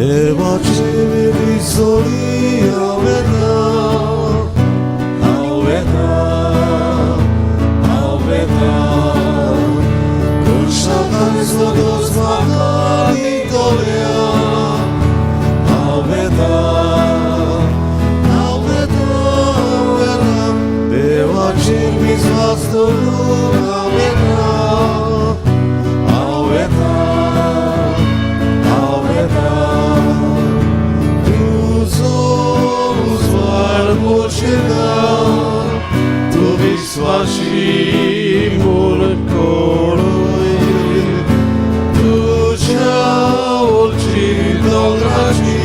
देवाची विसोली हांव वेता, हांव वेता, हांव वेता. खुशालकाय सदोस म्हाका दितल्या. हांव वेता, हांव वेता, हांव वेता. देवाचेर विस्वास दवरून हांव वेता, हांव वेता, हांव वेता. तुजो उजवाड पोशेता, तूं विस्वाशी म्हूण कोणूय. तुज्या वरची दोंगराची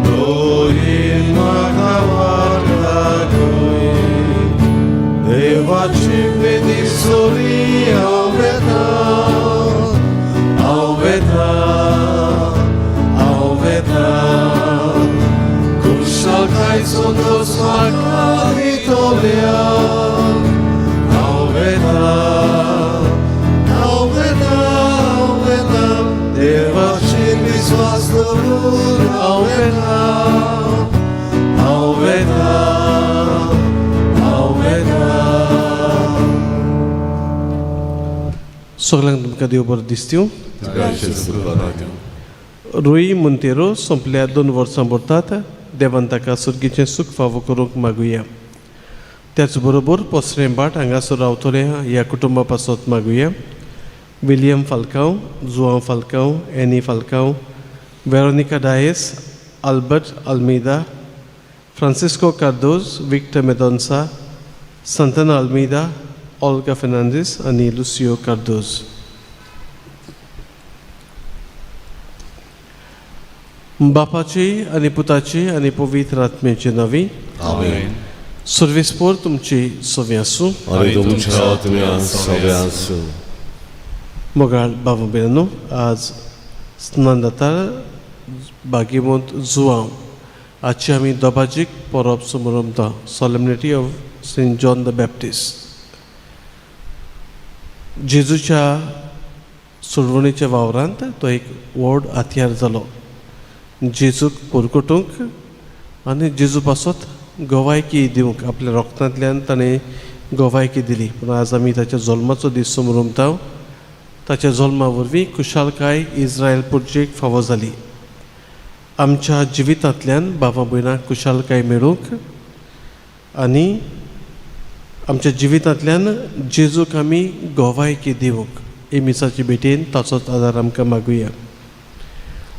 दोहीन म्हाका वाट दाखय. देवाची बेदिसोरी हांव वेता, हांव वेता, हांव वेता. खुशालकाय संतोस म्हाका दितल्या. हांव वेता, हांव वेता, हांव वेता. देवाचेर विस्वास दवरून हांव वेता, हांव वेता, हांव वेता. सगळ्यांक तुमकां देव बरें दिसत्यो. रोई मुंतेरो सोंपल्या 2 वर्सां भरतात. देवान ताका सुर्गीचें सूख फावो करूंक मागुया. त्याच बरोबर पोसरें भाट हांगासर रावतले ह्या कुटुंबा पासत मागुया. William Falcao, Joao Falcao, Annie Falcao, Veronica Dias, Albert Almeida, Francisco Cardozo, Victor Mendonca, Santana Almeida, Olga Fernandes आनी लुसियो कार्दोज. बापाची आनी पुताची आनी पवित्र आत्म्याचे नांवी. आमेन. सर्वेस्पोर तुमची सवी आसूं. आनी तुमच्या आत्म्यान सगळें आसूं. मोगाळ बाबा भयणांनो, आज स्नानदातार बागीमोंत जुवांव आजची आमी दोबाजीक परब समरमता, solemnity of Saint John the Baptist. जेजूच्या सोडवणेच्या वावरांत तो एक व्हड हत्यार जालो. जेजूक परकटूंक आनी जेजू पासत गवायकी दिवंक आपल्या रोगतांतल्यान ताणें गवायकी दिली. पूण आज आमी ताच्या जल्माचो दीस समरमता. ताच्या जल्मा वरवीं खुशालकाय इस्रायल पुर्जेक फावो जाली. आमच्या जिवितांतल्यान बाबा भयणाक खुशालकाय मेळूंक आनी आमच्या जिवितांतल्यान जेजूक आमी गवायकी दिवंक ही मिसाची भेटेन ताचोच आदार आमकां मागुया.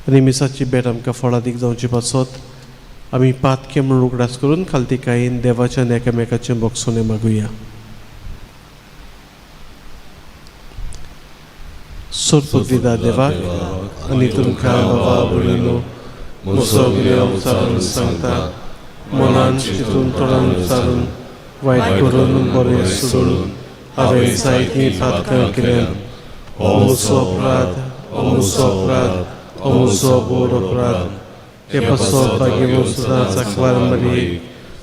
आनी मिसाची भेट आमकां फळादीक जावची पासत आमी पातके म्हणून उगडास करून खालतीकायेन देवाच्या आनी एकामेकाचें बोगसणें मागुया. सोरपुदिदा देवाक आनी तुमकां बाबा भयणीनो म्हजो गुन्यांव उचारून सांगता, मनान चिंतून तोंडान उचारून वायट करून बरें सोडून हांवें जायतीं पातकां केल्यात. हो म्हजो अपराध, हो म्हजो अपराध, हो म्हजो व्हड अपराध. ते पासत भाग्यवंत सदांच आंकवार मारयेक,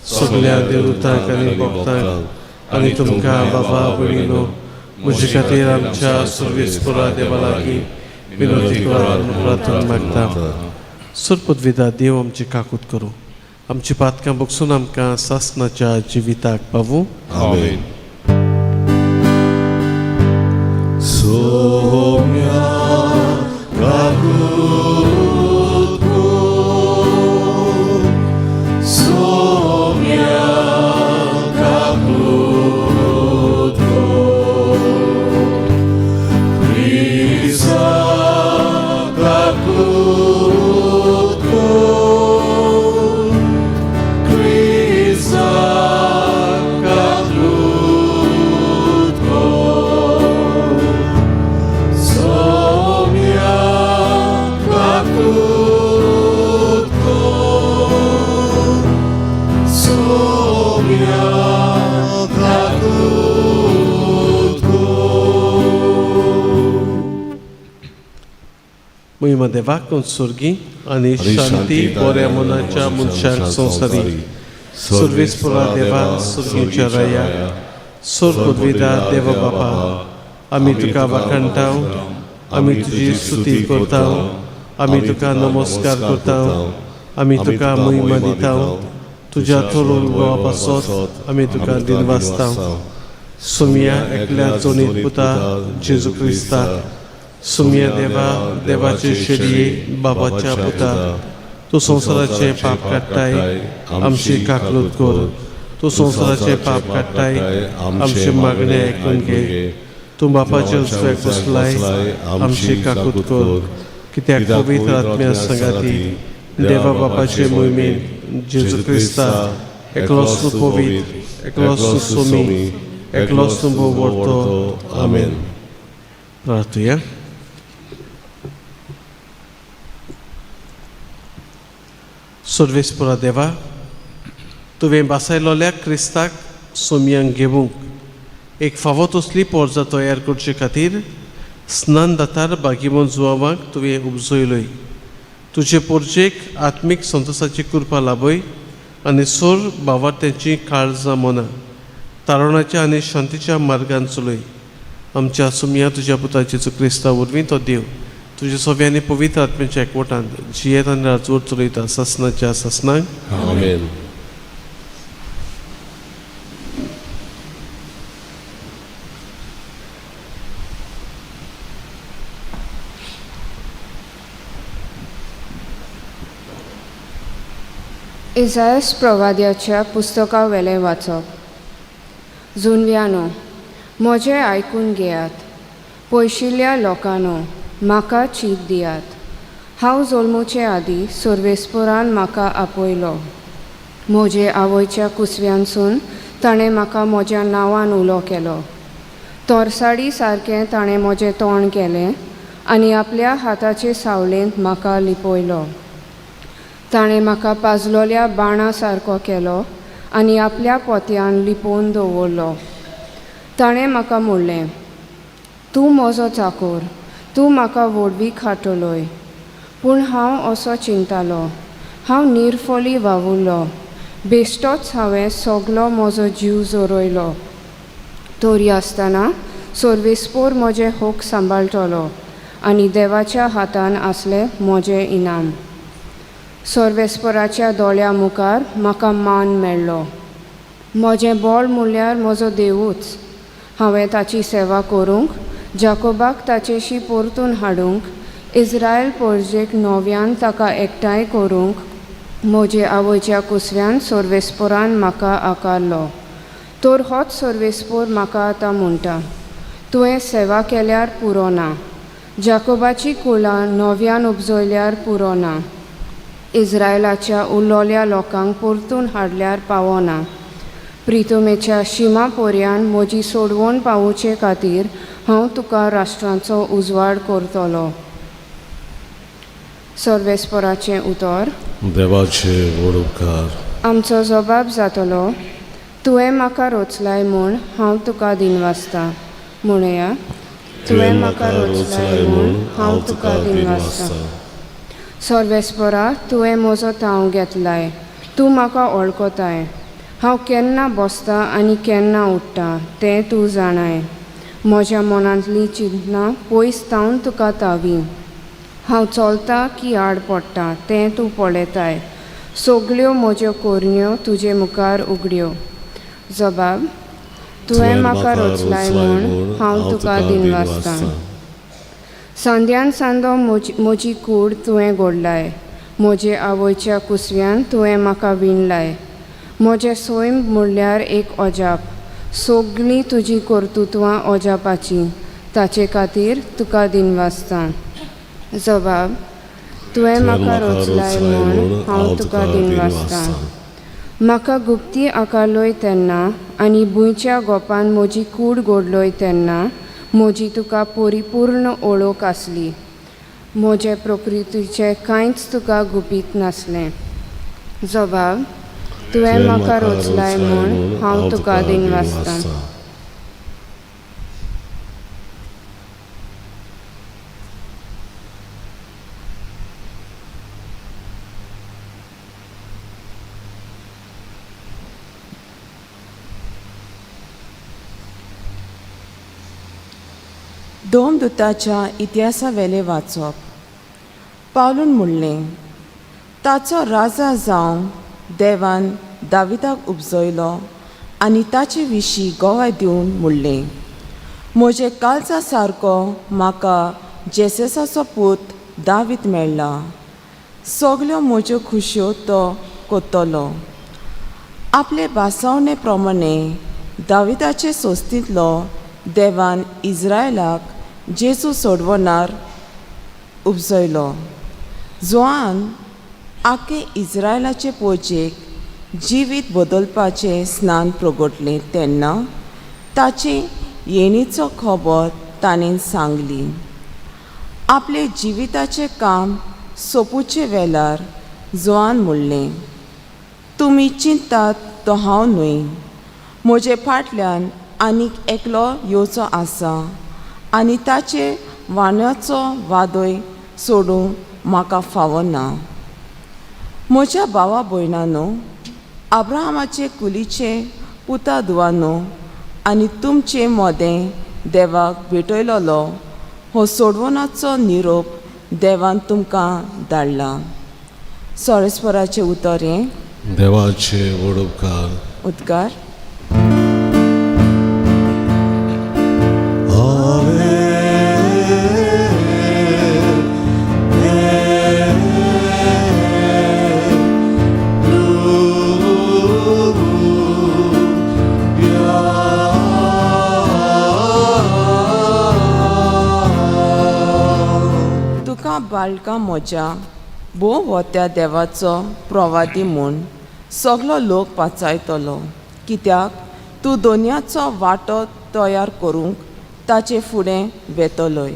सगल्या देवतांक आनी भक्तांक आनी तुमकां बाबा भयणीनो म्हजे खातीर आमच्या सर्वेस्पोरा देवा लागीं विनवती करात म्हूण प्रार्थना मागता. सरपदविदा देव आमची काकूत करूं, आमची पातकां बगसून आमकां सासणाच्या जिविताक पावूं. आमेन. सोम्या काकूत कर, सोम्या काकूत कर, क्रिस्ता काकूत कर, क्रिस्ता काकूत कर, सोम्या काकूत कर, सोम्या काकूत कर. महिमा देवाक सुर्गी आनी शांती बऱ्या मनाच्या मनशांक संवसारी. सर्वेस्पोरा देवा, सुर्गीच्या राया, सोरपदविदा देवा बापा, आमी तुका वाखाणटाव, आमी तुजी स्तुती करता. आमी तुका नमस्कार करता, आमी तुका महिमा दिता. तुज्या थोर वैभवा पासत आमी तुका दिनवासता. सुमिया एकल्या जोनीत पुता जेजू क्रिस्ता, सुमिया देवा देवाचे शेरये बाबाच्या पुता, तूं संवसाराचें पाप काडटाय, आमची काकलूत कर. तूं संवसाराचें पाप काडटाय, आमचें मागणें आयकून घे. तूं बापाच्या उजव्याक बसलाय, आमची काकूत कर. कित्याक पवित्र आत्म्या संगाती देवा बापाचे मोहिमेन जेजू क्रिस्ता एकलोच तूं पवित्र, एकलोच तूं सोमी, एकलोच तूं भोव. आमेन. प्रार्थुया. सर्वेस्पुरा देवा, तुवें बासायलोल्या क्रिस्ताक सोमयांक घेवंक एक फावो तसली पोरजा तयार करचे खातीर स्नान दातार बागीमोन जुवावांक तुवें उपजयलोय. तुजे पोरजेक आत्मीक संतोसाची कृपा लाभय आनी सोर भावार्थ्यांची काळजां मनां तारणाच्या आनी शांतीच्या मार्गान चलय. आमच्या सुमया तुज्या पुता जेजू क्रिस्ता वरवीं, तो देव तुज्या सोव्या आनी पवित्र आत्म्याच्या एकवटान जियेत आनी राजवट चलयता सासनाच्या सासनाक. आमेन. इजायस प्रवाद्याच्या पुस्तका वेलें वाचप. जुनव्यानो, म्हजें आयकून घेयात. पयशिल्ल्या लोकांनो, म्हाका चीत दियात. हांव जल्मुचे आदीं सर्वेस्परान म्हाका आपयलो. म्हजे आवयच्या कुसव्यानसून ताणें म्हाका म्हज्या नांवान उलो केलो. तोरसाडी सारकें ताणें म्हजें तोंड केलें आनी आपल्या हाताचे सावळेंत म्हाका लिपयलो. ताणें म्हाका पाजलोल्या बाणा सारको केलो आनी आपल्या पोत्यान लिपोवन दवरलो. ताणें म्हाका म्हणलें, तूं म्हजो चाकोर, तूं म्हाका व्हडवीक हाडटलोय. पूण हांव असो चिंतालो, हांव निर्फली वावुरलो, बेश्टोच हांवें सगलो म्हजो जीव जोरयलो. तरी आसतना सर्वेस्पोर म्हजें होक सांबाळटलो आनी देवाच्या हातान आसलें म्हजें इनाम. सर्वेस्पराच्या दोळ्या मुखार म्हाका मान मेळ्ळो. म्हजें बळ म्हणल्यार म्हजो देवूच. हांवें ताची सेवा करूंक, जाकोबाक ताचेशी परतून हाडूंक, इस्रायल पोरजेक नव्यान ताका एकठांय करूंक म्हजे आवयच्या कुसव्यान सर्वेस्पोरान म्हाका आकारलो. तर होच सर्वेस्पोर म्हाका आतां म्हणटा, तुवें सेवा केल्यार पुरो ना, जाकोबाची कुळां नव्यान उपजयल्यार पुरो ना, इस्रायलाच्या उरलोल्या लोकांक परतून हाडल्यार पावना. प्रितुमेच्या शिमा पोरयान म्हजी सोडवण पावोवचे खातीर हांव तुका राष्ट्रांचो उजवाड करतलो. सर्वेस्पराचें उतर. देवाचे व्हड उपकार. आमचो जबाब जातलो, तुवें म्हाका रोचलाय म्हूण हांव तुका दिनवासता. म्हणया, तुवें म्हाका रोचलाय म्हूण हांव तुका दिनवासता. सर्वेस्परा, तुवें म्हजो ताव घेतलाय. तूं म्हाका वळखताय. हांव केन्ना बसता आनी केन्ना उठ्ठा तें तूं जाणाय. म्हज्या मनांतलीं चिंतनां पयस तावन तुका तावी. हांव चलता की आड पडटा तें तूं पळयताय. सगल्यो म्हज्यो करण्यो तुजे मुखार उगड्यो. जबाब, तुवें म्हाका रोचलाय म्हूण हांव तुका दिनवासता. सांद्यान सांदो म्हजी कूड तुवें घडलाय. म्हजे आवयच्या कुसव्यान तुवें म्हाका विणलाय. म्हजें सैम म्हणल्यार एक अजाप. सगळीं तुजीं कर्तुत्वां अजापाचीं. ताचे खातीर तुका दिनवासता. जबाब, तुवें म्हाका रोचलाय म्हूण हांव तुका दिनवासता. म्हाका गुप्ती आकारलोय तेन्ना आनी भुंयच्या गोपान म्हजी कूड घडलोय तेन्ना म्हजी तुका परिपूर्ण ओळख आसली. म्हजे प्रकृतीचें कांयच तुका गुपीत नासलें. जबाब, तुवें म्हाका रोचलाय म्हूण हांव तुका दिनवासता. दोमदूताच्या इतिहासावेलें वाचप. पावलून म्हणलें, ताचो राजा जावंक देवान दाविदाक उपजयलो आनी ताचे विशीं गवाय दिवन म्हणलें, म्हजे कालचा सारको म्हाका जेसेसाचो पूत दावीत मेळ्ळा, सगल्यो म्हज्यो खुशयो तो कोत्तलो. आपले भासावणे प्रमाणे दाविदाचे सोस्तींतलो देवान इज्रायलाक जेजू सोडवणार उपजयलो. जोआन आखे इज्रायलाचे पोजेक जिवीत बदलपाचें स्नान प्रगटलें तेन्ना ताचे येणीचो खबर ताणें सांगली. आपले जिविताचें काम सोंपूचे वेळार जोआन म्हणलें, तुमी चिंतात तो हांव न्हय, म्हजे फाटल्यान आनीक एकलो येवचो आसा आनी ताचे वाण्याचो वादय सोडूंक म्हाका फावना. म्हज्या भावा भयणानो, अब्राहमाचे कुलीचे पुता धुवानो आनी तुमचे मदें देवाक भेटयलोलो हो सोडवणाचो निरोप देवान तुमकां धाडला. सोरेस्पराचें उतर हें. देवाचे व्हड उपकार. उद्गार. तुका बाळका म्हज्या भोव वत्या देवाचो प्रवादी म्हूण सगलो लोक पाचायतलो, कित्याक तूं दोनयाचो वांटो तयार करूंक ताचे फुडें वेतलोय.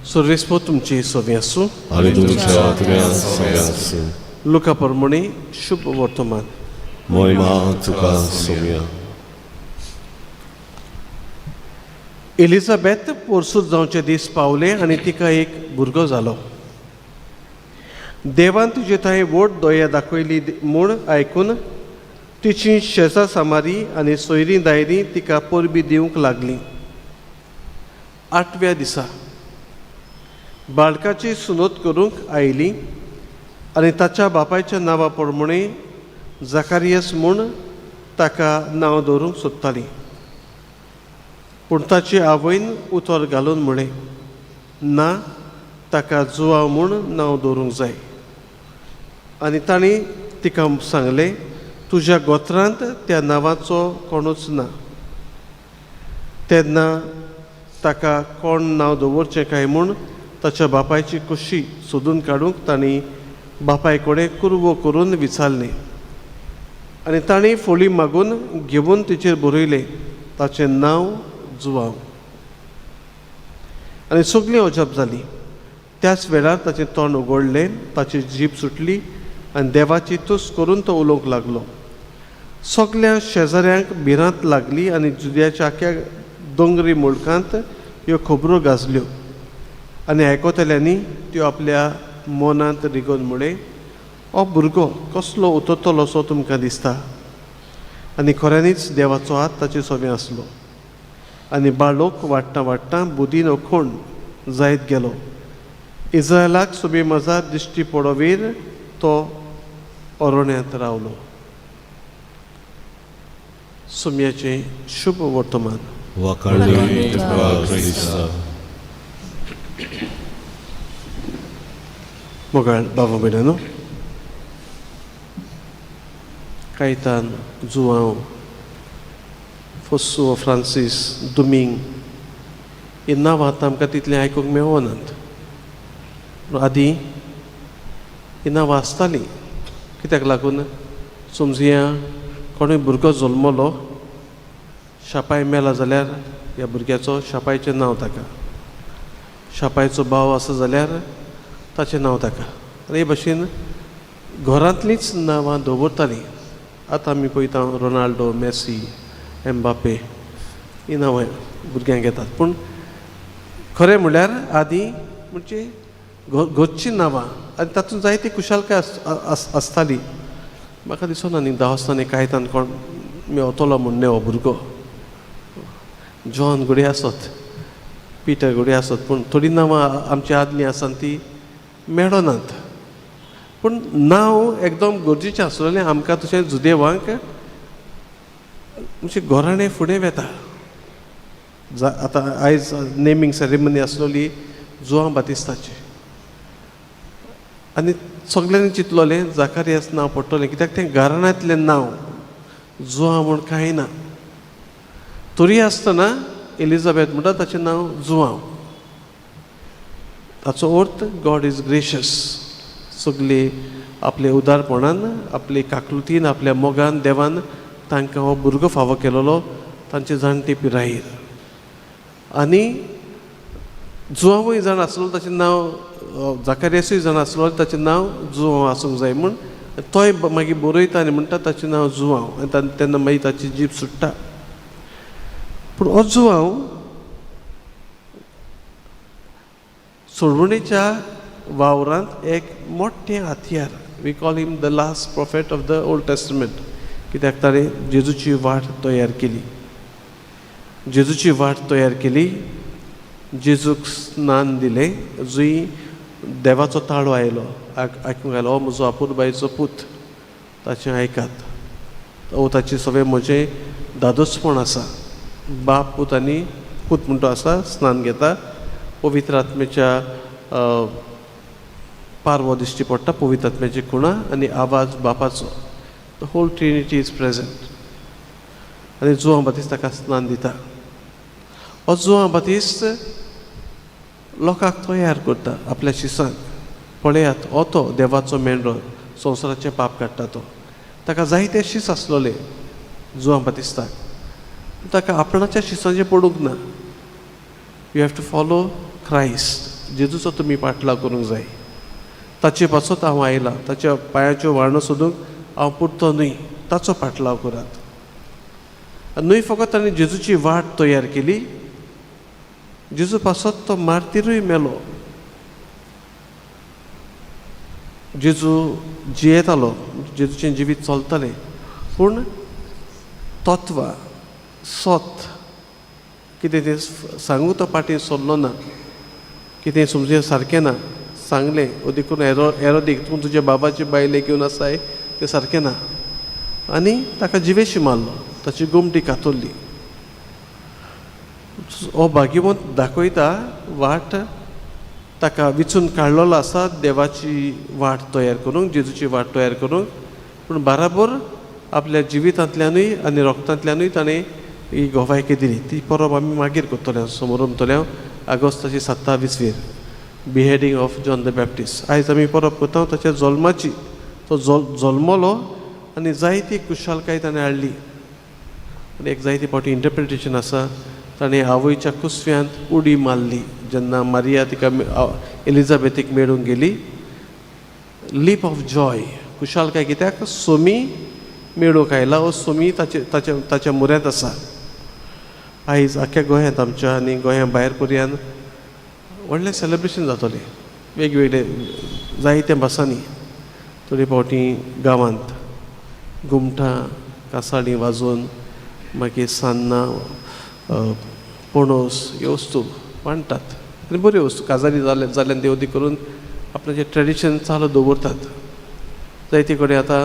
सर्वेस्पो तुमची सोबी आसूं आनी तुमच्या आत्म्यान सगळ्या आसूं. लुका परमणी शुभ वर्तमान. मोहिमा तुका सोम्या. एलिझाबेथ पोरसूत जावचे दीस पावले आनी तिका एक भुरगो जालो. देवान तिजे थंय व्हड दया दाखयली म्हूण आयकून तिची शेजा सामारी आनी सोयरीं दायरीं तिका परबी दिवंक लागली. आठव्या दिसा बाळकाची सुनोत करूंक आयली आनी ताच्या बापायच्या नांवा प्रमाणे जाकारियस म्हूण ताका नांव दवरूंक सोदताली. पूण ताची आवयन उतर घालून म्हळें, ना, ताका जुवाव म्हूण नांव दवरूंक जाय. आनी तांणी तिका सांगलें, तुज्या गोत्रांत त्या नांवाचो कोणूच ना. तेन्ना ताका कोण नांव दवरचें काय म्हूण ताच्या बापायची कुशी सोदून काडूंक तांणी बापाय कडेन कुरवो करून विचारलें. आनी तांणी फोली मागून घेवन तिचेर बरयलें, ताचें नांव जुवाव. आनी सगळीं अजाप जालीं. त्याच वेळार ताचें तोंड उगडलें, ताची जीब सुटली आनी देवाची तुस्त करून तो उलोवंक लागलो. सगल्या शेजाऱ्यांक भिरांत लागली आनी जुद्याच्या आख्या दोंगरी मुळकांत ह्यो खबरो गाजल्यो. आनी आयकतल्यांनी त्यो आपल्या मनांत रिगोवन म्हळें, हो भुरगो कसलो उतरतलो असो तुमकां दिसता. आनी खऱ्यांनीच देवाचो हात ताचे सोबें आसलो. आनी बाळोक वाडटा वाडटा बुदीन ओखोण जायत गेलो. इज्रायलाक सोबी मजा दिश्टी पडोवीर तो अरण्यांत रावलो. सुम्याचें शुभ वर्तमान. वाखाणणी तुका क्रिस्ता. मोगाळ बाबा भयणानो, कायतान, जुवांव, फोसो, फ्रांसीस, दुमींग ही नांवां आतां आमकां तितलें आयकूंक मेळनात. आदीं ही नांवां आसतालीं. कित्याक लागून समजुया कोणूय भुरगो जल्मलो, शापाय मेला जाल्यार ह्या भुरग्याचो शापायचें नांव ताका, शापायचो भाव आसा जाल्यार ताचें नांव ताका. आनी हे भशेन घरांतलींच नांवां दवरतालीं. आतां आमी पळयता रोनाल्डो, मॅसी, एम्बापे ही नांवां भुरग्यांक घेतात. पूण खरें म्हणल्यार आदीं म्हणजे घरचीं नांवां आनी तातूंत जायती खुशालकाय आसताली. म्हाका दिसना न्ही 10 वर्सांनी कांय कोण मेवतलो म्हूण हो भुरगो. जॉन घडये आसत, पिटर घडये आसत, पूण थोडीं नांवां आमची आदलीं आसा ती मेळनात. पूण नांव एकदम गरजेचें आसलेलें आमकां, तशें जुदेवांक म्हणजे घराणें फुडें वेता. आतां आयज नेमींग सेरेमनी आसलेली जुवांव बातिस्ताची आनी सगल्यांनी चिंतलोलें जाकारियास नांव पडटलें, कित्याक तें घराण्यांतलें नांव, जुवांव म्हूण कांय ना. तरी आसतना एलिझाबेथ म्हणटा ताचें नांव जुवांव. ताचो अर्थ गॉड is gracious. सगली आपले उदारपणान, आपले काकलुतीन, आपल्या मोगान देवान तांकां हो भुरगो फावो केलेलो तांचे जाणटे पिरायेर. आनी जुवांवूय जाण आसलो ताचें नांव, जाकारियासूय जाण आसलो ताचें नांव जुवांव आसूंक जाय म्हूण तोय मागीर बरयता आनी म्हणटा ताचें नांव जुवांव, आनी तेन्ना मागीर ताची जीब सुट्टा. पूण हो जुवांव सोडवणेच्या वावरांत एक मोठें हत्यार. We call him the last prophet of the Old Testament, कित्याक ताणें जेजूची वाट तयार केली, जेजूची वाट तयार केली, जेजूक स्नान दिलें. जंय देवाचो ताळो आयलो, आयकूंक आयलो, हो म्हजो अपुरबायेचो पूत, ताचें आयकात. ओ ताचें सगळें म्हजें दादोसपण आसा. बाप, पूत आनी पूत म्हणटो आसा, स्नान घेता, पवित्र आत्म्याच्या पारवो दिश्टी पडटा, पवित्र आत्म्याची खुणा आनी आवाज बापाचो. The whole Trinity is present. आनी जुवां बातीस्त ताका स्नान दिता. हो जुवां बातीस्त लोकांक तयार करता आपल्या शिसांक. पळयात, हो तो देवाचो मेंढरो, संवसाराचें पाप काडटा तो. ताका जायते शीस आसलोले जुवां बातिस्ताक, ताका आपणाच्या शिसांचें पडूंक ना. You have to follow Christ. जेजूचो तुमी पाटलाव करूंक जाय. ताचे पासत हांव आयलां, ताच्या पांयाच्यो व्हाणो सोदूंक हांव पुरतो न्हय, ताचो पाटलाव करात. न्हय फकत ताणें जेजूची वाट तयार केली, जेजू पासत तो मार्तिरूय मेलो. जेजू जियेतालो, जेजूचें जिवीत चलतालें, पूण तत्वां, सत कितें तें सांगू तो पाटी सरलो ना. कितें समजूं सारकें ना सांगलें, ओ देखून एरोदीक तूं तुज्या बाबाचे बायले घेवन आसाय तें सारकें ना, आनी ताका जिवेशी मारलो, ताची गोमटी कातरली. हो भाग्यवंत दाखयता वाट, ताका विचून काडलेलो आसा देवाची वाट तयार करूंक, जेजूची वाट तयार करूंक. पूण बाराबर आपल्या जिवितांतल्यानूय आनी रोगतांतल्यानूय ताणें ही गोवायकी दिली. ती परब आमी मागीर करतले, समोरमतले आगोस्ताची 27वेर, beheading of John the Baptist. आयज आमी परब करता ताच्या जल्माची. तो जल्मलो आनी जायती खुशालकाय ताणें हाडली. आनी एक जायती फावटी इंटरप्रिटेशन आसा, ताणें आवयच्या कुसव्यांत उडी मारली जेन्ना मारिया तिका एलिझाबेथीक मेळूंक गेली. लीप ऑफ जॉय, खुशालकाय, कित्याक सोमी मेळूंक आयला, हो सोमी ताचे ताच्या ताच्या मुऱ्यांत आसा. आयज आख्ख्या गोंयांत आमच्या आनी गोंया भायर पर्यान व्हडलें सेलेब्रेशन जातलें वेगवेगळे जायत्या भासांनी. थोडे फावटी गांवांत घुमटां कासाळीं वाजोवन, मागीर सान्नां, पणस ह्यो वस्तू वांट्टात आनी बऱ्यो वस्तू काजारी जाले जाल्यान देवदी करून आपणाचें ट्रेडिशन चालू दवरतात. जायते कडेन आतां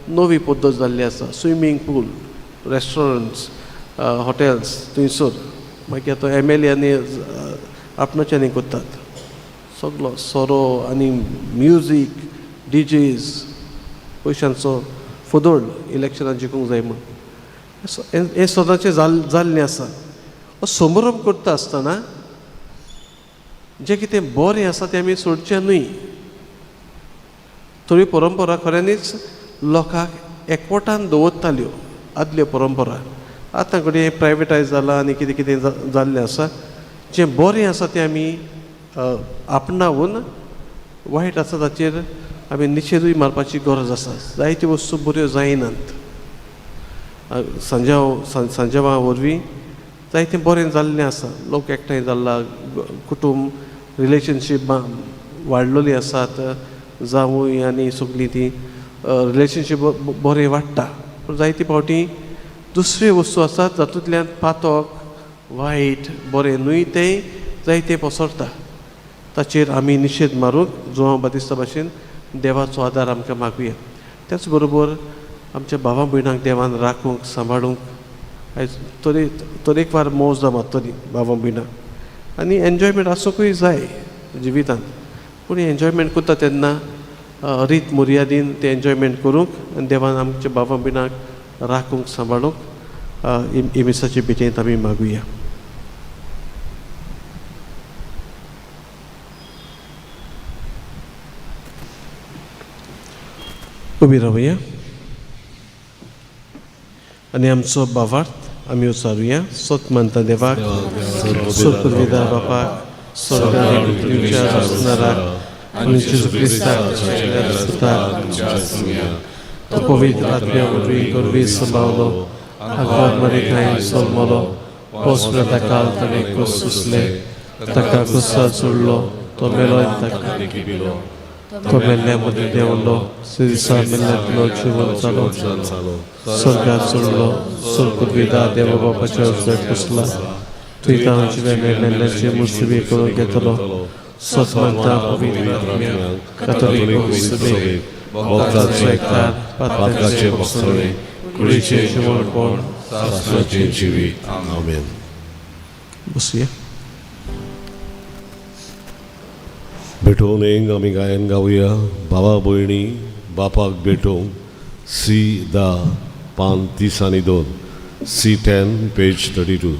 नवी पद्दत जाल्ली आसा, स्विमींग पूल, रेस्टॉरंट्स, हॉटेल्स थंयसर. मागीर आतां एम एल ए आनी आपणाच्यानी करतात सगलो सोरो आनी म्युजीक, डीजेज, पयशांचो फोदोळ, इलेक्शनां जिखूंक जाय म्हूण. हें सदांचें जाल्लें आसा. हो समारंभ करता आसतना जें कितें बरें आसा तें आमी सोडचें न्हय. थोडी परंपरा खऱ्यांनीच लोकांक एकवटान दवरताल्यो आदल्यो परंपरा. आतां घडये प्रायवेटायज जालां आनी कितें कितें जाल्लें आसा. जें बरें आसा तें आमी आपणावून वायट आसा ताचेर आमी निशेधूय मारपाची गरज आसा. जायत्यो वस्तू बऱ्यो जायनात. सांजांव सांजांवा वरवीं जायतें बरें जाल्लें आसा. लोक एकठांय जाल्ला, कुटूंब रिलेशनशीप वाडलेली आसात, जावूय आनी सगळीं ती रिलेशनशीप बरें वाडटा. पूण जायते फावटी दुसऱ्यो वस्तू आसात जातूंतल्यान पातक वायट बरें न्हय तें जायतें पसरता. ताचेर आमी निशेध मारूंक जुवांव बातिस्ता भाशेन देवाचो आदार आमकां मागुया. त्याच बरोबर आमच्या भावा भयणांक देवान राखूंक सांबाळूंक आयज तरे तरेकवार मौज मारतली भावा भयणां आनी एन्जॉयमेंट आसूंकूय जाय जिवितांत. पूण एन्जॉयमेंट करता तेन्ना रीत मर्यादीन तें एन्जॉयमेंट करूंक आनी देवान आमच्या भावा भयणांक राखूंक सांबाळूंक इमिसाचे भेटेंत आमी मागुया. उबी रावया आनी आमचो भावार्थ आमी उचारुया. सोत मानता देवाक, सोदपुर्विदा बापाक, स्वर्गाक पृथ्वीच्या रचणाराक आनी जेजू क्रिस्ताक सुताक, तो पवित्र आत्म्या वरवीं करवी संभावलो, आगवाद मरे जल्मलो, पोसलो ताका ताणें कोस सुसले, ताका कुसार सोडलो, तो मेलो आनी ताका तो मेल्ल्या मदीं देंवलो, दिसा मेल्ल्यांतलो जिवन जालो, स्वर्गात चडलो, स्वर्गपुर्विदा देवा बापाच्या उजव्याक बसला, थंय ताणें जिव्या मेल्ल्यांची मुसबी करून घेतलो. सत मानता पवित्र आत्म्याक, कातोलीक सभेक, भक्तांचो एकचार, पातकाचे भोगसणे, कुडीचें जिवणपण, शास्त्राचें जिवीत. आमेन. बसुया. भेटोवन एक आमी गायन गावया. भावा भयणी बापाक भेटोवंक सी 10 पान 32, C 10 page 32.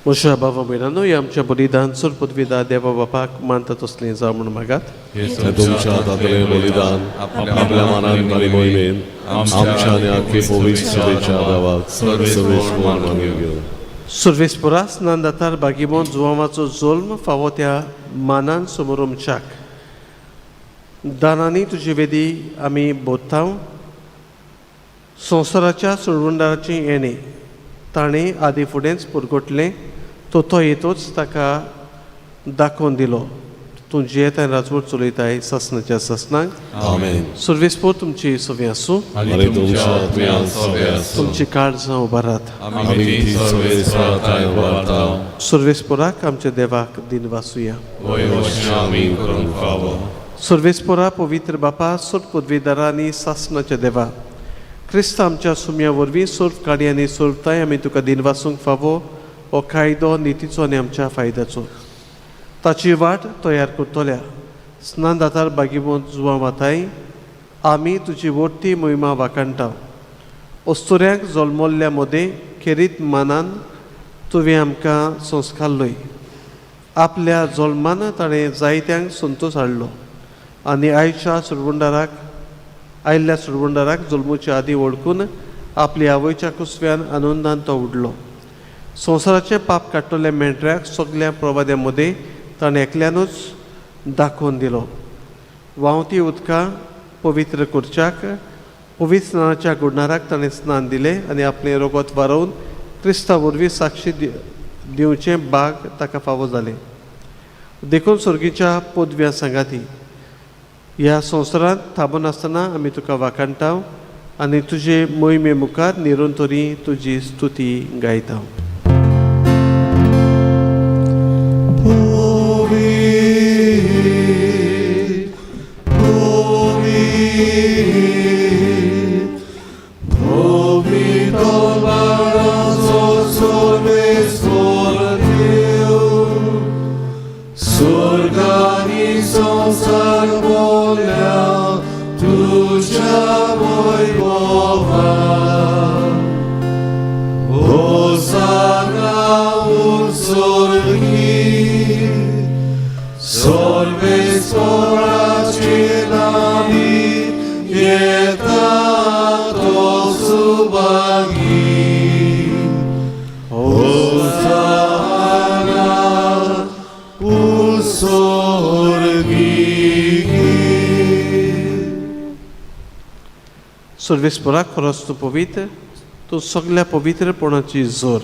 म्हज्या बाबा भयणांनो, ह्या आमच्या बलिदान सोरपदविदा देवा बापाक मानता तसलें जावं म्हूण मागात. तुमच्या हातांतलें बलिदान आपल्या मानान आनी मोहिमेन आमच्या आनी आख्खे पवित्र सभेच्या देवाक सर्वेस्पर मानून घेवन. सर्वेस्परा स्नानदातार बागीमोन जुवांवाचो जल्म फावो त्या मानान समोरमच्याक दानांनी तुजी वेदी आमी बोधतांव. संवसाराच्या सोडवणदाराचें येणें ताणें आदी फुडेंच पुरगोटलें, तो तो येतोच ताका दाखोवन दिलो. तूं जियेताय राजवट चलयताय सासनाच्या सासनाक. आमेन. सर्वेस्पर तुमची सवी आसूं आनी तुमच्या आत्म्यान सवे आसूं. तुमची काळजां उबारात. आमी ती सर्वेस्परा थांय उबारता. सर्वेस्पराक आमच्या देवाक दिनवासुया. आमी करूंक फावो. सर्वेस्परा पवित्र बापा, सोर पदवीदारा आनी सासनाच्या देवा, क्रिस्त आमच्या सुम्या वरवीं सोर्फ काडी आनी सोर्फताय आमी तुका दिनवासूंक फावो. हो कायदो नितीचो आनी आमच्या फायद्याचो. ताची वाट तयार करतल्या स्नानदातार बागीमोन जुवां वाताय आमी तुजी वोडटी मोहिमा वाखाणटा. अस्तुऱ्यांक जल्मल्ल्या मदें खेरीत मानान तुवें आमकां संस्कार लय. आपल्या जल्मान ताणें जायत्यांक संतोश हाडलो आनी आयच्या सुरबुंडाराक आयिल्ल्या सुरबुंडाराक जल्मुच्या आदीं वळखून आपली आवयच्या कुसव्यान आनंदान तो उडलो. संवसाराचें पाप काडटल्या मेंढऱ्याक सगल्या प्रवाद्यां मदें ताणें एकल्यानूच दाखोवन दिलो. व्हांवती उदकां पवित्र करच्याक पवित्र स्नानाच्या गुडणाराक ताणें स्नान दिलें आनी आपलें रगत वारोवन क्रिस्ता वरवीं साक्षी दिवचें बाग ताका फावो जालें. देखून सर्गीच्या पदव्या सांगाती ह्या संवसारांत थांबून आसतना आमी तुका वाखाणटा आनी तुजे मोहिमे मुखार निरंतरी तुजी स्तुती गायता. सर्वेस्परा खरोच तूं पवित्र, तूं सगल्या पवित्रपणाची जोर.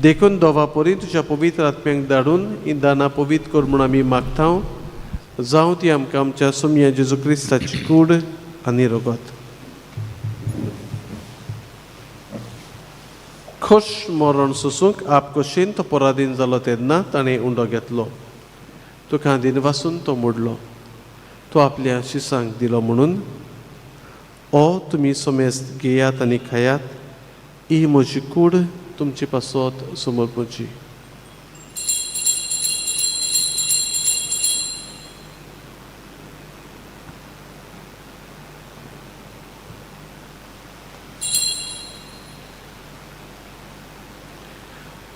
देखून दोवा परी तुज्या पवित्र आत्म्यांक धाडून ही दानां पवित्र कर म्हूण आमी मागता. जावं ती आमकां आमच्या सोमया जेजू क्रिस्ताची कूड आनी रगत. खोश मरण सोसूंक आप कशेन तो पराधीन जालो तेन्ना ताणें उंडो घेतलो. तुका दिनवासून तो मोडलो, तो आपल्या शिसांक दिलो म्हणून ओ तुमी समेस्त घेयात आनी खायात, ही म्हजी कूड तुमचे पासत समर्पची.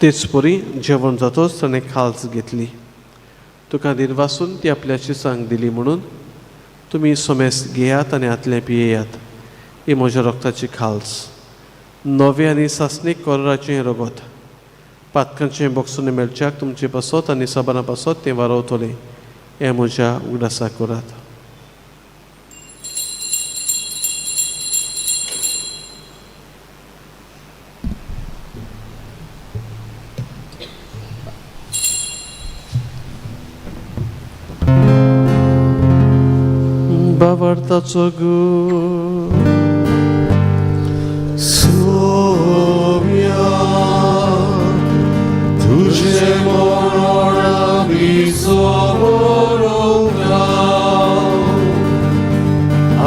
तेच परी जेवण जातोच ताणें खाल्स घेतली, तुका दिनवासून ती आपल्या शिसांक दिली म्हणून तुमी समेस्त घेयात आनी हातलें पियेयात, ही म्हज्या रक्ताची खाल्स, नवें आनी सासणीक कोराचें रगत. पातकांचें बोगसून मेळच्याक तुमचे पासत आनी साबारां पासत तें वारवतलें, हें म्हज्या उगडासाक करात. बाबार्थाचो गू सोम्या तुझे मरण आमी समोरता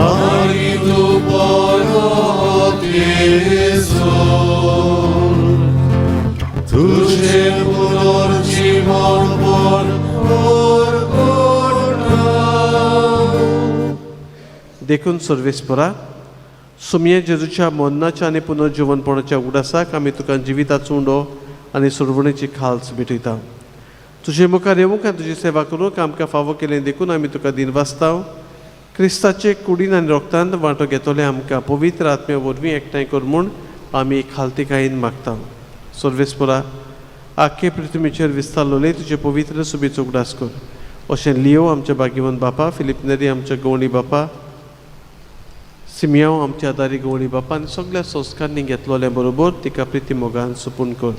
आनी तूं परत येसर तुझे पुनर्जीवन देखून सर्वेस्परा सुमये जेजूच्या मरणाच्या आनी पुनर्जिवनपणाच्या उगडासाक आमी तुका जिविताचो उंडो आनी सुरवणेची खाल्स भेटयता. तुजे मुखार येवंक आनी तुजी सेवा करूंक आमकां फावो केलें देखून आमी तुका दिनवासता. क्रिस्ताचे कुडीन आनी रोगतान वांटो घेतले आमकां पवित्र आत्म्या वरवीं एकठांय कर म्हूण आमी खालतिकायेन मागता. सर्वेस्परा आख्खे पृथ्वीचेर विस्तारलोले तुजे पवित्र सुबेचो उगडास कर. अशें लियो आमच्या भाग्यवंत बापा, फिलीप नेरी आमच्या गवळी बापा, सिमियांव आमच्या आदारी गवळी बापा आनी सगल्या संस्कारांनी घेतलोले बरोबर तिका प्रिती मोगान सुपून कर.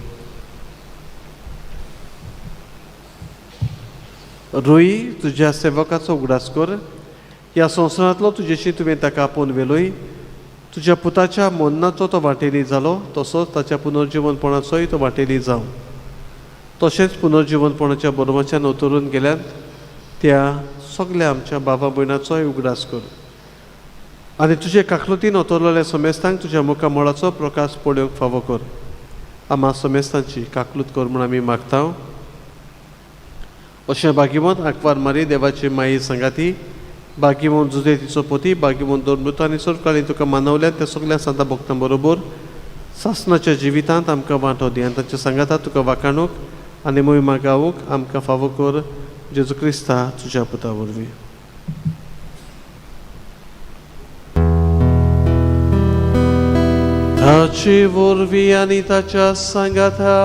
रोई तुज्या सेवकाचो उगडास कर. ह्या संवसारांतलो तुजेशी तुवें ताका आपोवन व्हेलोय. तुज्या पुताच्या मरणाचो तो वांटेली जालो, तसोच ताच्या पुनर्जिवनपणाचोय तो वांटेली जावं. तशेंच पुनर्जिवनपणाच्या बरोवच्यान उतरून गेल्यात त्या सगल्या आमच्या बाबा भयणाचोय उगडास कर आनी तुजे काकलुतीन ओतरलेल्या समेस्तांक तुज्या मुखामळाचो प्रकाश पळोवंक फावो कर. आमा समेस्तांची काकलूत कर म्हूण आमी मागता. अशें भाग्यवंत आंकवार मारी देवाची माई सांगाती, भाग्यवंत जुजे तिचो पोती, भाग्यवंत दोन आनी सरकाळी तुका मानवल्या त्या सगल्या सांता भक्तां बरोबर सासनाच्या जिवितांत आमकां वांटो दी आनी तांच्या सांगाता तुका वाखाणूक आनी मोहिमा गावूंक आमकां फावो कर जेजू क्रिस्ता तुज्या पुता वरवीं. ताचे वरवीं आनी ताच्या सांगाता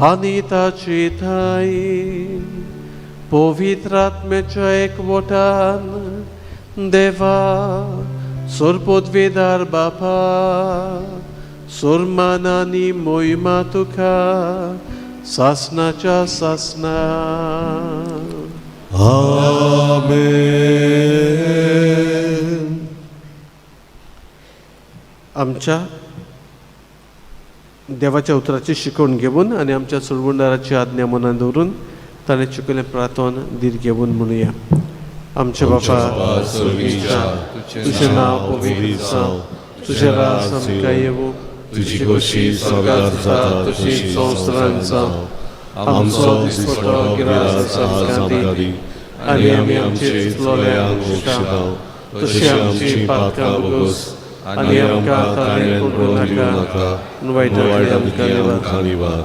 आनी ताची ठाई पवित्र आत्म्याच्या एकवटान देवा सोरपदवेदार बापा सोरमान आनी मोहिमा तुका सासनाच्या सासना. आमेन. आमच्या देवाच्या उतराची शिकवण घेवन आनी आमच्या सोडवणदाराची आज्ञा मनान दवरून ताणें चुकयलें प्रार्थन धीर घेवन म्हणुया. आमच्या बापा तुजें नांव पवित्र जावं, तुजें राज आमकां येवं, तुजी खोशी स्वर्गात जाता तशी संवसारांत जावं. आमचो दिसपट्टो गिरास आज आमकां दी आनी आमी आमचे चुकलोल्यांक बक्षिता तशी आमची पातकां भोगोस आनी आमकां ताणें पडूं नाका वायटांतली आमकां निवार.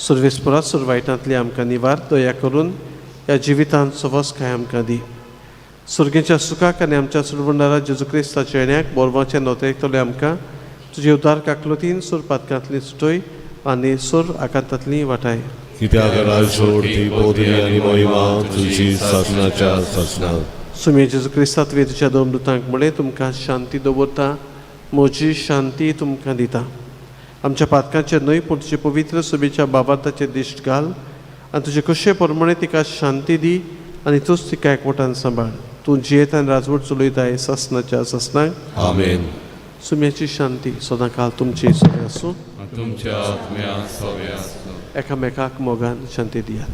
सुर्वेस्परात सुरवायटांतली आमकां निवार. दया करून ह्या जिवितांत सवसकाय आमकां दी. सुर्गेच्या सुखाक आनी आमच्या सुरवंडारा जेजू क्रिस्ताच्या येण्याक बोरवाचें नोतेकतले आमकां तुजे उदार काकलुतीन सुर पातकांतली सुटय आनी सुर आकांतांतली वाटाय. कित्याक राजवटी पदवी आनी महिमा तुजी सासनाच्या सासनाक. सुमे जेजू क्रिस्ता तुवें तुज्या दोन दुतांक म्हणलें तुमकां शांती दवरता, म्हजी शांती तुमकां दिता. आमच्या पातकांचेर न्हय पूण तुजे पवित्र सुबेच्या बाबार्थाचेर दिश्ट घाल आनी तुजे कशे प्रमाणे तिका शांती दी आनी तूंच तिका एकवटान सांबाळ. तूं जियेता आनी राजवट चलयताय सासनाच्या सासनाक. आमेन. सुम्याची शांती सदां काल तुमची सगळें आसूं. तुमच्या आत्म्या सगळें आसूं. एकामेकाक मोगान शांती दियात.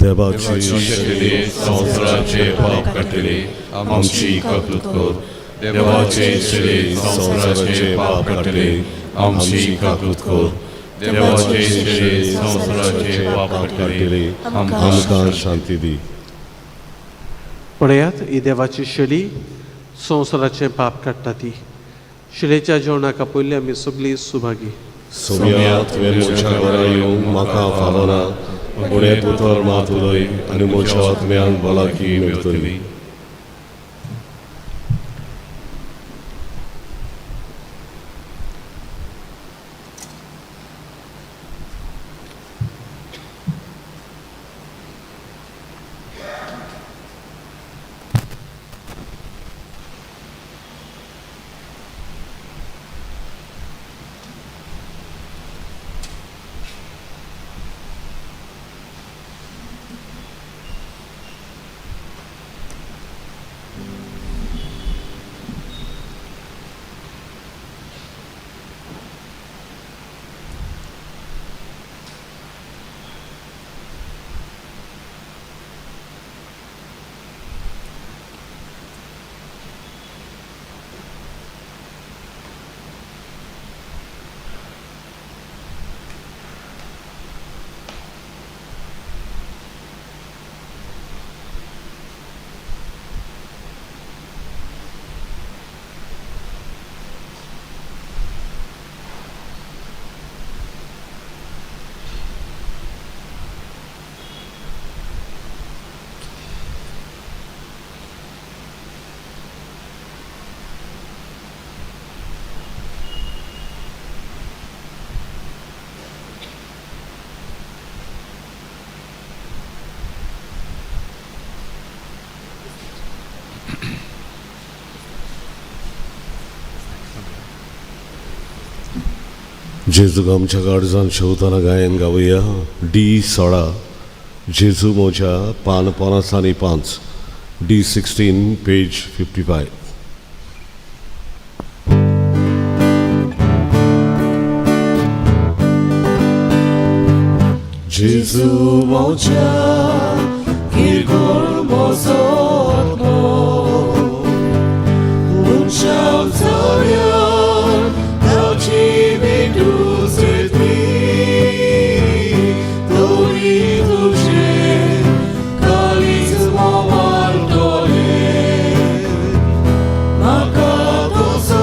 देवाची शक्ती संवसाराचे पाप काडटली आमची काकूत कर. देवाची शक्ती संवसाराचे पाप काडटली आमची काकूत कर. देवाची शक्ती संवसाराचे पाप काडटली आमकां शांती दी. पळयात ही देवाची शेली संवसाराचें पाप काडटा ती. शिलेच्या जेवणाक आपयल्ली आमी सगळीं सुभागी. सोम्या तुवें म्हज्या घरा येवंक म्हाका फावना, पूण एक उतर मात उलय आनी म्हज्या आत्म्याक भलायकी मेळटली. जेजूक आमच्या काळजान शेवताना गायन गावया. डी 16 जेजू मोजा पान 55, डी 16 पेज 55. जेजू मोजा किरकोळ मोजो मनशां जाल्यार ताची भेटूच तरी तुजें काळीज मोवाळटलें म्हाका तुजो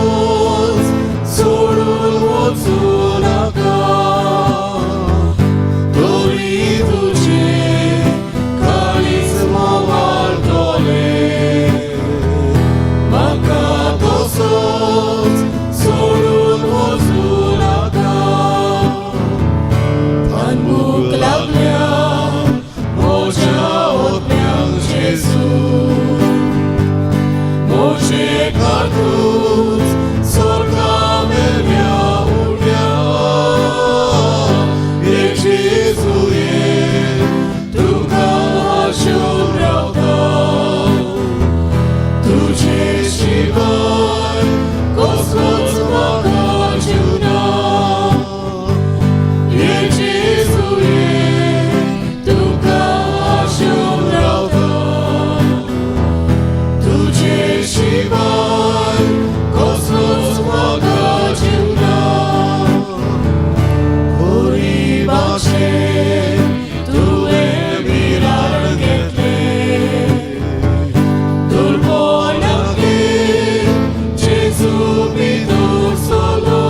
तूंच स्वर्गा मेल्या उड्या ये जेजू ये तुका आशेवन रावता तुजे शिवाय कसलोच म्हाका जीव ना ये जेजू ये तुका आशेवन रावता तुजे शिवाय कसलोच म्हाका जीव ना बरी भाशेन तुवें विरार घेतलें दुर्बळांगेर जेजू भितर सरलो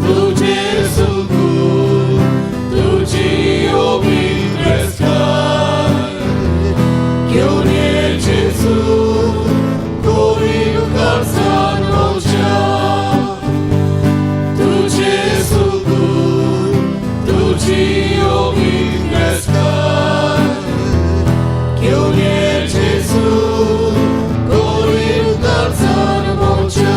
तुजें सुगूर तुजी अभिग्रेस्ताय घेवन ये जेजू गरीब काळजान म्हज्या तुजें सुगूर तुजी अभिग्रेस्ताय घेवन ये जेजू गरीब काळजान म्हज्या.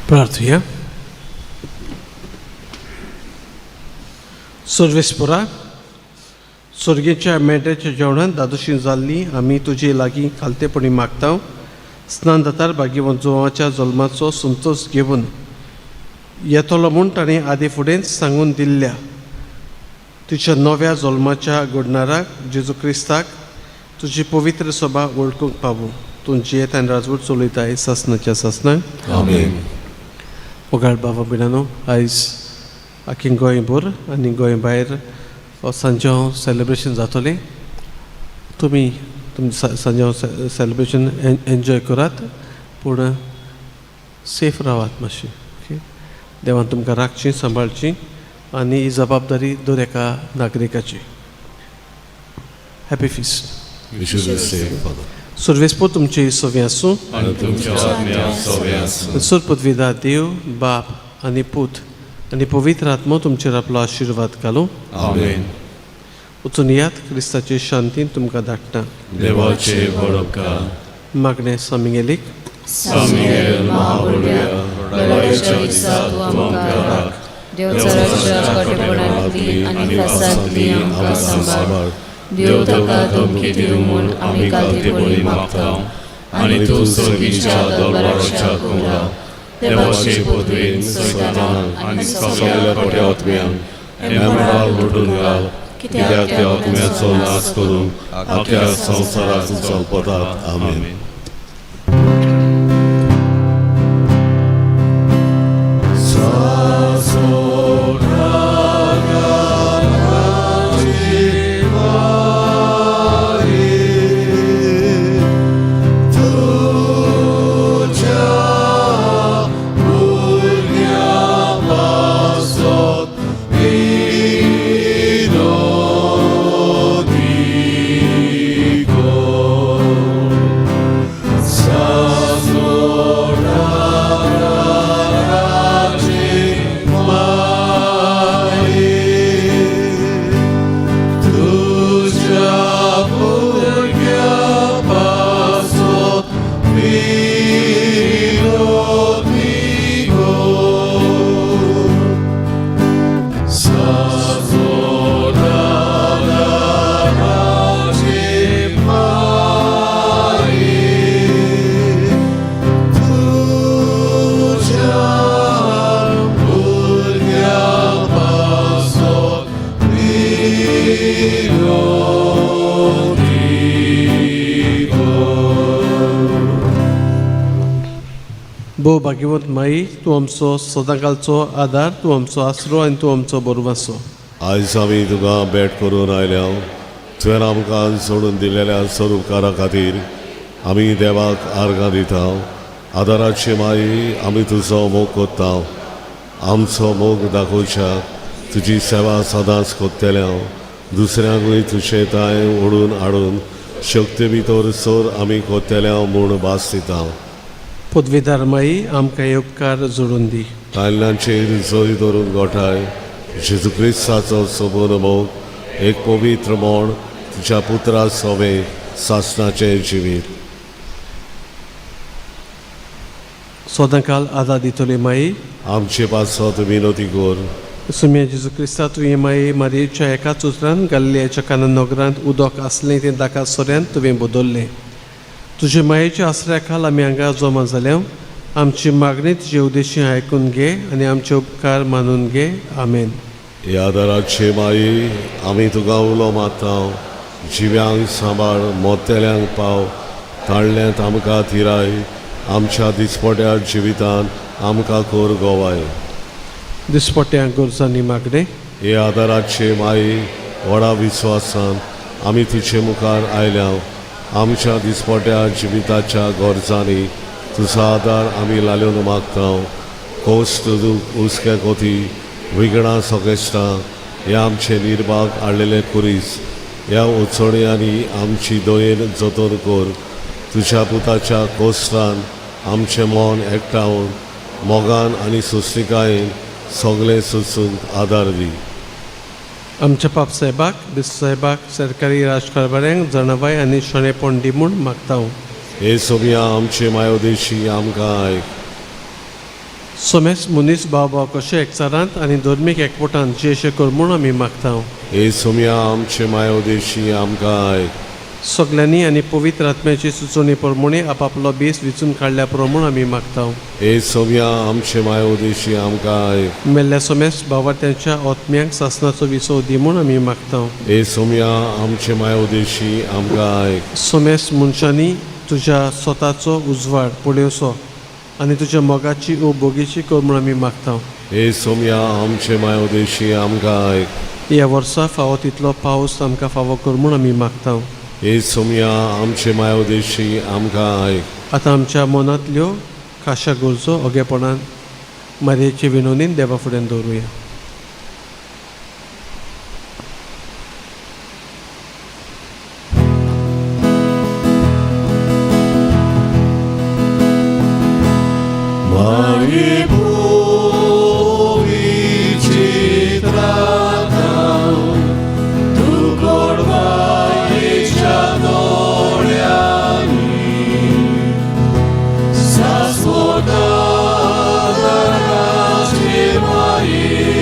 प्रार्थुया. सर्वेस्पोरा, स्वर्गेच्या मेंढ्याच्या जेवणान दादोशी जाल्ली आमी तुजे लागीं खालतेपणी मागता. स्नान जातार भाग्यवंत जुवाच्या जल्माचो संतोश घेवन येतलो म्हूण ताणें आदी फुडेंच सांगून दिल्ल्या तुज्या नव्या जल्माच्या घडणाराक जेजू क्रिस्ताक तुजी पवित्र सभा वळखूंक पावूं. तूं जियेत आनी राजवट चलयताय सासनाच्या सासनाक. आमेन. मोगाळ बाबा भयणानो, आयज आख्खें गोंयभर आनी गोंय भायर सांज्यांव सेलिब्रेशन जातलें. तुमी तुमचें सांज्यांव सेलिब्रेशन एन्जॉय करात, पूण सेफ रावात मातशें. ओके, देवान तुमकां राखची, सांबाळची आनी ही जबाबदारी दर एका नागरिकाची. Happy feast. Wish you the same, Father. सर्वेस्पोर तुमचे सवे आसूं. आनी तुमच्या आत्म्या सवे आसूं. सोर पदवीदा देव बाप आनी पूत आनी पवित्र आत्मो तुमचेर आपलो आशिर्वाद घालूं. आमेन. वचून यात, क्रिस्ताचे शांतीन तुमकां धाडटा. देवाचे व्हड उपकार. मागणें सामिगेलीक. सामिगेल महाबळ्या, लढायेच्या दिसा तूं आमकां राख. देवचाराच्या कटेपणांतली आनी फासांतली आमकां सांबाळ. देव ताका धमकी दिवं म्हूण आमी कालतेपणी मागता आनी तूं सर्गीच्या दरबाराच्या कुंवरा देवाचे पदवेन सैतानाक आनी सगळ्या खोट्या आत्म्यांक एमराल लोटून घाल, कित्याक त्या आत्म्याचो नाश करून आख्या संवसाराक चलपतात. आमेन. भोव भाग्यवंत माई, तूं आमचो सदांकालचो आदार, तूं आमचो आसरो आनी तूं आमचो बरवासो. आयज आमी तुका भेट करून आयल्या. तुवें आमकां सोडून दिलेल्या स्वरुपकारा खातीर आमी देवाक आर्गां दिता. आदाराची माई, आमी तुजो मोग कोत्ता. आमचो मोग दाखोवच्याक तुजी सेवा सदांच कोत्तल्या. दुसऱ्यांकूय तुजे तांय ओडून हाडून शक्ती भितर सर आमी कोत्तल्या म्हूण भास दिता. पदवीदार माई, आमकां हे उपकार जोडून दी. तायलांचेर जोरी धरून गोठाय जेजू क्रिस्ताचो सोबून मोग एक पवित्र म्हण तुज्या पुत्रा सोवे सासणाचें जिवीत. सदांकाल आदार दितली माई, आमचे पासत विनोती कर. सुम्या जेजू क्रिस्ता, तुवें माई मारयेच्या एकाच उतरान गालिलियाच्या काना नगरांत उदक आसलें तें दाका सोऱ्यान तुवें बदल्लें. तुजे मायेच्या आसऱ्या खाल आमी हांगा जमा जाल्या. आमची मागणी तुजे उद्देशी आयकून घे आनी आमचे उपकार मानून घे. आमेन. ह्या आदाराचे माई, आमी तुका उलो मारता. जिव्यांक सांबाळ, मोतेल्यांक पाव, ताळ्यांत आमकां थिराय. आमच्या दिसपट्या जिवितान आमकां कोर गोवाय. दिसपट्या गरजांनी मागणें. हे आदाराचे माई, व्हडा विस्वासान आमी तुजे मुखार आयल्या. आमच्या दिसपट्या जिविताच्या गरजांनी तुजो आदार आमी लाल्योन मागता. कोश्ट हुस्क्या कोती विगणां सगेश्टां ह्या आमचे निर्भाग हाडलेले कुरीस ह्या उचोण्यांनी आमची दयेन जतन कर. तुज्या पुताच्या कोश्टान आमचें मन एकठावन मोगान आनी सोंसणिकायेन सगळें सोंसूंक आदार दी. आमच्या पाप साहेबाक, बिस्प साहेबाक, सरकारी राजकारभाऱ्यांक जणावाय आनी शाणेपण दी म्हूण मागता. हे सोमिया, आमचे मायोदेशी आमकां आयक. सोमेस मनीस भाव भाव कशे एकचारांत आनी धर्मीक एकवटान जियेशे कर म्हूण आमी मागता. हे सोमिया, आमचे मायोदेशी आमकां आयक. सगल्यांनी आनी पवित्र आत्म्याची सुचोवणी प्रमाणे आपापलो बेस विचून काडल्या प्रमाण आमी मागता. हे सोमिया, आमचे मायोदेशी आमकां आयक. मेल्ल्या सोमेस भावार्थ्यांच्या आत्म्यांक सासणाचो विसव दी म्हूण आमी मागता. हे सोमिया, आमचे मायोदेशी आमकां आयक. सोमेस मनशांनी तुज्या स्वताचो उजवाड पळोवचो आनी तुज्या मोगाची उबोगीची कर म्हूण आमी मागता. हे सोमिया, आमचे मायोदेशी आमकां आयक. ह्या वर्सा फावो तितलो पावस आमकां फावो कर म्हूण आमी मागता. हे सोमिया, आमचे मायोदेशी आमकां आयक. आतां आमच्या मनांतल्यो खाशा गरजो ओगेपणान मारयेचे विनोदीन देवा फुड्यान दवरुया. Sasvodana Raji Mai.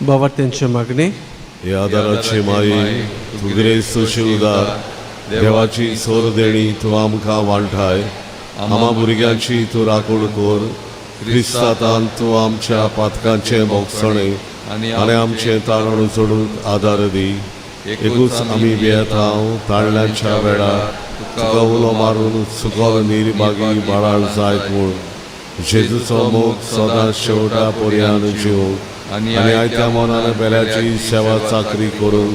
बाबा त्यांची मागणी. ह्या आदाराची माई, तूं गिरेस्त उदार देवाची सोर देणी तूं आमकां वांठाय. आमा भुरग्यांची तूं राखण कर. क्रिस्तांतान तूं आमच्या पातकांचें भोगसणें आनी आमचें ताळण चडूंक आदार दी. एकूच आमी भियेता, ताळण्यांच्या वेळार तुका उलो मारून सुकल निर्भागी बाळाळ जायत म्हूण. जेजूचो मोग सदां शेवटा पर्यान जिवंक आनी आयत्या मनान बेल्याची सेवा चाकरी करून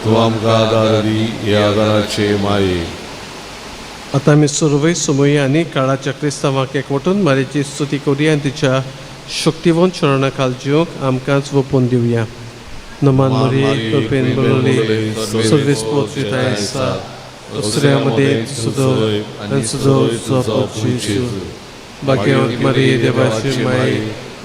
तूं आमकां आदार दी. ह्या आदाराचे माये. आतां आमी सर्वय समय आनी काळाच्या क्रिस्तांवाक एकवटून मारीची स्तुती करुया आनी तिच्या शक्तिवंत शरणा खाल जिवंक आमकांच वोपून दिवया. नमान मरिये, कृपेन भरलेली, सर्वेस्पोर तुजो आसा. दुसऱ्यामध्ये तुजो आनी तुजो तुजो जेजू. भाग्यवंत मारिये, देवाची माई,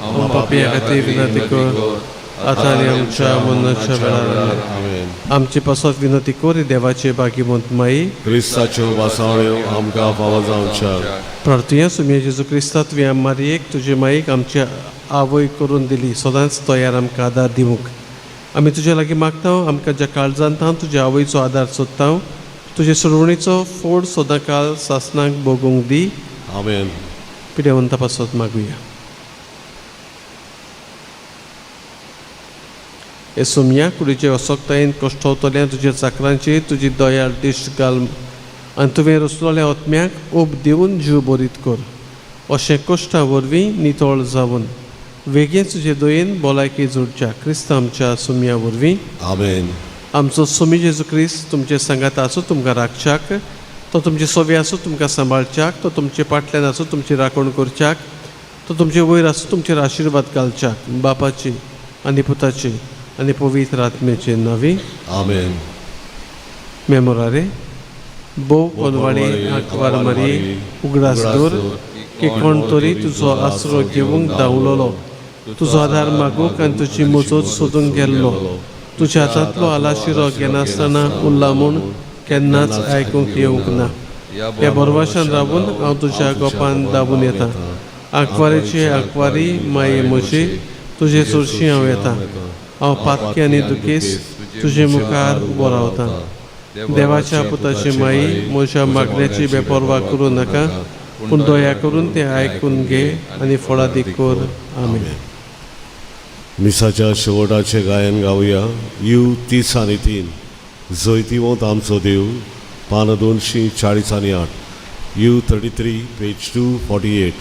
आम पापया खातीर विनंती कर, आतां आनी आमच्या मरणाच्या वेळार. आमेन. आमचे पासत विनंती कर, देवाचे भाग्यवंत माई. क्रिस्ताच्यो वासावण्यो आमकां फावो जावच्या. प्रार्थुया. सुमया जेजू क्रिस्ता, तुवें मारयेक तुजे माईक आमची आवय करून दिली, सदांच तयार आमकां आदार दिवंक. आमी तुजे लागीं मागता, आमकां ज्या काळजांत हांव तुज्या आवयचो आदार सोदता, तुजे सुरवणीचो फोड सदां काळ सासनाक भोगूंक दी. आमेन. पिडेवंता पासत मागुया. हे सोमया, कुडीचे असक्तायेन कश्टवतल्या तुज्या चाकरांची तुजी दयाळ दिश्ट घाल आनी तुवें रचलोल्या आत्म्याक ऊब दिवन जीव बरीत कर. अशें कश्टा वरवीं नितळ जावन वेगींच तुजे दयेन भलायकी जोडच्या क्रिस्त आमच्या सोमया वरवीं. आमेन. आमचो सोमी जेजू क्रिस्त तुमचे सांगात आसूं, तुमकां राखच्याक. तो तुमचे सोवे आसूं, तुमकां सांबाळच्याक. तो तुमचे पाटल्यान आसूं, तुमची राखण करच्याक. तो तुमचे वयर आसूं, तुमचेर आशिर्वाद घालच्याक. बापाची आनी पुताची आनी पवित्र आत्म्याचे नांवी. आमेन. मेमोरारे. भोव कोनवाडी आंकवार मारी, उगडास दवर की कोण तरी तुजो आसरो घेवंक धांवलोलो, तुजो आदार मागूंक आनी तुजी मजत सोदूंक गेल्लो. तुज्या हातांतलो आलाशिरो घेनासतना उरला म्हूण केन्नाच आयकूंक येवंक ना. ह्या बरवाशान रावून हांव तुज्या गोपान दाबून येता. आंकवारीची आंकवारी माये म्हजी, तुजे चडशी हांव येता. हांव पातकी आनी दुखेस तुजे मुखार उबो रावता. देवाच्या पुताची माई, म्हज्या मागण्याची बेपर्वा करूं नाका, पूण दया करून तें आयकून घे आनी फळादीक कर. आमेन. मिसाच्या शेवटाचें गायन गावया. You 33, जैतिवंत आमचो देव, पान 248, U 33, page 248.